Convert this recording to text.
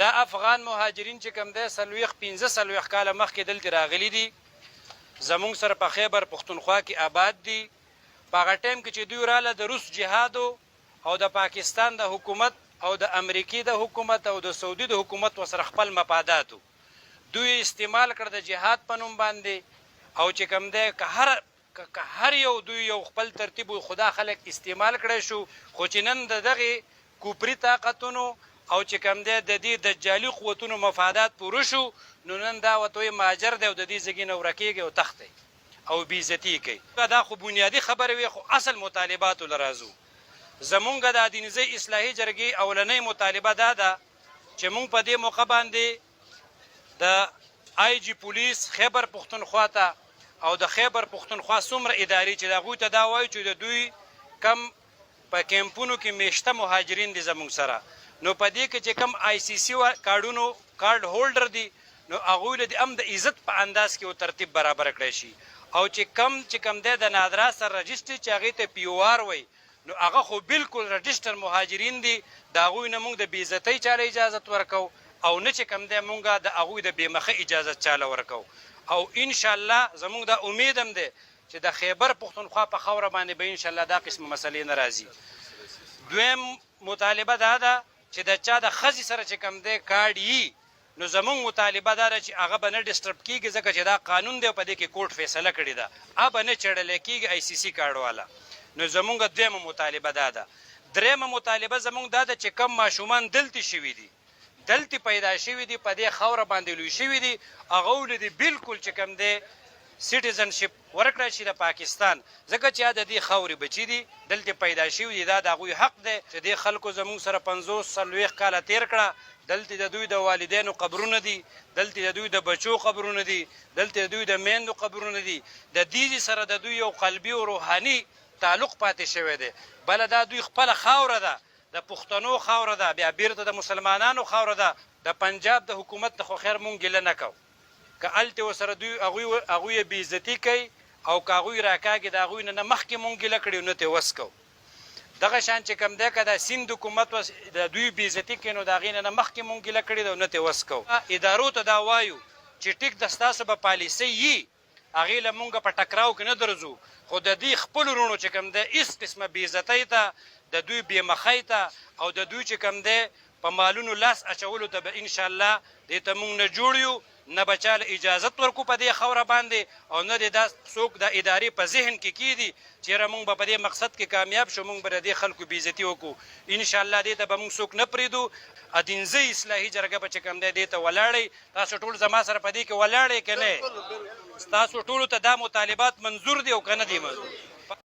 دا افغان مهاجرین چې کوم دی 40، 45 کاله مخکې دلته راغلي دي، زمونږ سره په خیبر پښتونخوا کې آباد دي. په هغه ټایم کې چې دوی راله، د روس جهاد او د پاکستان د حکومت او د امریکې د حکومت او د سعودي د حکومت ورسره خپل مفادات وو. دوی استعمال کړ د جهاد په نوم باندې، او چې کوم دی که هر یو دوی یو خپل ترتیب خدا خلک استعمال کړی شو. خو چې نن د دغه کوپري طاقتونو او چې کوم دی د دې دجالي قوتونو مفادات پوره شو، نو نن دا ورته وایي مهاجر دی او د دې ځګي نه ورکېږي او تښتي او بې عزتي کوي. دا خو بنیادي خبرې وې، خو اصل مطالباتو له راځو. زمونږ د ادینزۍ اصلاحي جرګې اولنۍ مطالبه دا ده چې مونږ په دې موقع باندې د آی جي پولیس خیبر پښتونخوا ته او د خیبر پښتونخوا څومره ادارې چې د هغوی ته دا وایو چې د دوی کم په کیمپونو کې میشته مهاجرین دي زموږ سره، نو په دې کې چې کوم آی سي سي کارډونو کارډ هولډر دي، نو هغوی له دې هم د عزت په انداز کې یو ترتیب برابر کړی شي، او چې کوم دی د نادرا سره رجسټر، چې هغې ته پي او آر وایي، نو هغه خو بالکل رجسټر مهاجرین دي. د هغوی نه موږ د بې عزتۍ چاله اجازت ورکو او نه چې کوم دی مونږ د هغوی د بې مخه اجازت چاله ورکو. او ان شاء الله زموږ دا امید هم دی چې د خیبر پښتونخوا په خاوره باندې به ان شاء الله دا قسم مسلې نه راځي. دویم مطالبه دا ده چې د چا د ښځې سره چې کوم دی کارډ یي، نو زمونږ مطالبه دا ده چې هغه به نه ډسټرب کیږي، ځکه چې دا قانون دی او په دې کې کورټ فیصله کړې ده، هغه به نه چړلی کیږي آی سي سي کارډ والا. نو زمونږ دویمه مطالبه دا ده. درېیمه مطالبه زمونږ دا ده چې کم ماشومان دلته شوي دي، دلته پیدا شوي دي، په دې خاوره باندې لوی شوي دي، هغه له دې بالکل چې کوم دی citizenship ورکړی شي د پاکستان، ځکه چې د دې خاورې بچي دي، دلته پیدا شوي دي. دا د هغوی حق دی چې دې خلکو زموږ سره 50، 40 کاله تیر کړه. دلته د دوی د والدینو قبرونه دي، دلته د دوی د بچو قبرونه دي، دلته د دوی د میندو قبرونه دي. د دې سره د دوی یو قلبي او روحاني تعلق پاتې شوی دی. بله دا دوی خپله خاوره ده، د پښتنو خاوره ده، بیا بیرته د مسلمانانو خاوره ده. د پنجاب د حکومت نه خو خیر مونږ ګیله نه کوو، که هلته ورسره دوی هغوی بې عزتي کوي او که هغوی راکاږي، د هغوی نه نه مخکې مونږ ګیله کړې او نه ترې وس کوو. دغه شان چې کوم دی که د سیند حکومت وس د دوی بې عزتي کوي، نو د هغې نه نه مخکې مونږ ګیله کړې ده او نه ترې وس کوو. ادارو ته دا وایو چې ټیک د ستاسو به پالیسۍ یي، هغې له مونږ په ټکراو کې نه درځو، خو د دې خپلو وروڼو چې کوم دی هیڅ قسمه بې عزتۍ ته، د دوی بې مخۍ ته او د دوی چې کوم دی په مالونو لاس اچولو ته به انشاءالله دې ته مونږ نه جوړ یو، نه به چا له اجازت ورکو په دې خاوره باندې، او نه دې دا څوک د ادارې په ذهن کې کیدي چې یاره مونږ به په دې مقصد کې کامیاب شو، مونږ به د دې خلکو بې عزتي وکړو. انشاءالله دې ته به مونږ څوک نه پرېږدو. ادینزۍ اصلاحي جرګه به چې کوم دی دې ته ولاړئ. تاسو ټول زما سره په دې کې ولاړ یئ که نه؟ ستاسو ټولو ته دا مطالبات منظور دي او که نه دي منظور؟